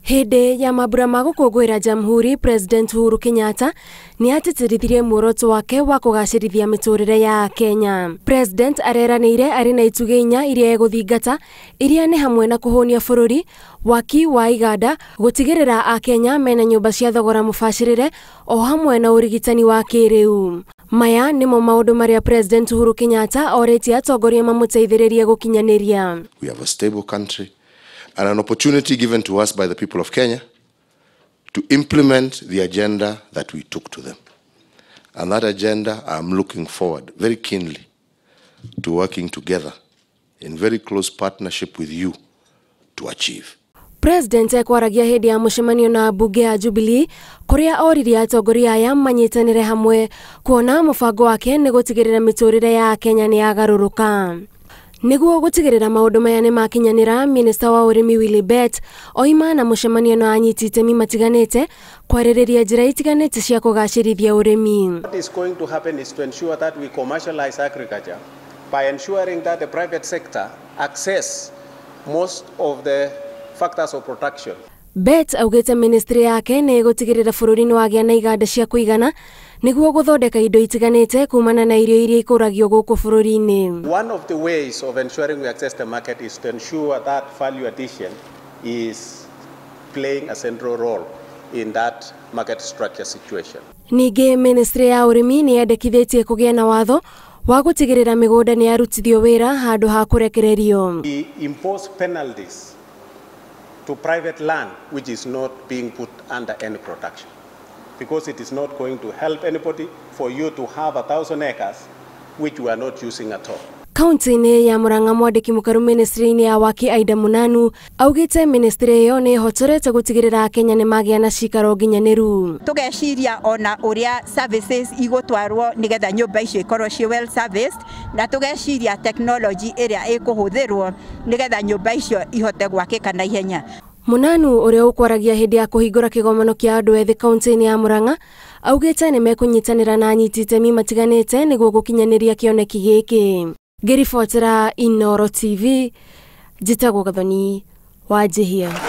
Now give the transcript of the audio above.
Hĩndĩ ya mambura ma gũkũngũĩra Jamhuri, President Uhuru Kenyatta nĩ atĩtĩrithirie muoroto wake wa kũgacĩrithia mĩtũrĩre ya Kenya. President areranĩire arĩ na itugĩ inya iria egũthingata, iria nĩ hamwe na kũhũnia bũrũri, waki wa iganda, gũtigĩrĩra Akenya mena nyũmba cia thogora mũbacĩrĩre o hamwe na ũrigitani wa kĩrĩu. Maya nĩmo maũndũ marĩa President Uhuru Kenyatta orĩtie atongoria mamũteithĩrĩrie gũkinyanĩria. We have a stable country and an opportunity given to us by the people of Kenya to implement the agenda that we took to them. And that agenda, I'm looking forward very keenly to working together in very close partnership with you to achieve. President ekwaragia hĩndĩ ya mũcemanio na mbunge ya Jubilee kũrĩa oririe atongoria aya manyitanĩre hamwe kuona mũbango wake nĩ gũtigĩrĩra mĩtũrĩre ya Kenya nĩ yagarũrũka. Nĩguo gũtigĩrĩra maũndũ maya nĩ makinyanĩra, minista wa ũrĩmi Willy Bett oima na mũcemanio na anyiti itemi matiganĩte kwarĩrĩria njĩra itiganĩte cia kũgacĩrithia ũrĩmi. What is going to happen is to ensure that we commercialize agriculture by ensuring that the private sector access most of the factors of production. Bett augĩte ministry yake nĩ ĩgũtigĩrĩra bũrũri nĩ wagĩa na iganda cia kũigana nĩguo gũthondeka indo itiganĩte kumana na irio iria ikũragio gũkũ bũrũri-inĩ. One of the ways of ensuring we access the market is to ensure that value addition is playing a central role in that market structure situation. Ningĩ ministry ya ũrĩmi nĩ yendekithĩtie kũgĩa na watho wa gũtigĩrĩra mĩgũnda nĩ yarutithio wĩra handũ ha kũrekererio. We impose penalties to private land which is not being put under any production, because it is not going to help anybody for you to have 1,000 acres which we are not using at all. Kaunti-inĩ ya Murang'a, mwandĩki mũkaru ministry-inĩ ya waki Aida Munanu augĩte ministry ĩyo nĩ ĩhotorete gũtigĩrĩra Akenya nĩ magĩa na cikaro nginyanĩru. Tũgeciria ona ũrĩa services igũtwarwo nĩgetha nyũmba icio ikorwo ciĩ well serviced, na tũgeciria technology ĩrĩa ĩkũhũthĩrwo nĩgetha nyũmba icio ihote gwakĩka na ihenya. Munanu ũrĩa ũkwaragia hĩndĩ ya kũhingũra kĩgomano kĩa andũ ethĩ kaunti-inĩ ya Murang'a augĩte nĩ mekũnyitanĩra na anyiti itemi matiganĩte nĩguo gũkinyanĩria kĩoneki gĩkĩ. Ngĩribotera Inooro TV, njĩtagwo Gathoni wa Njihia.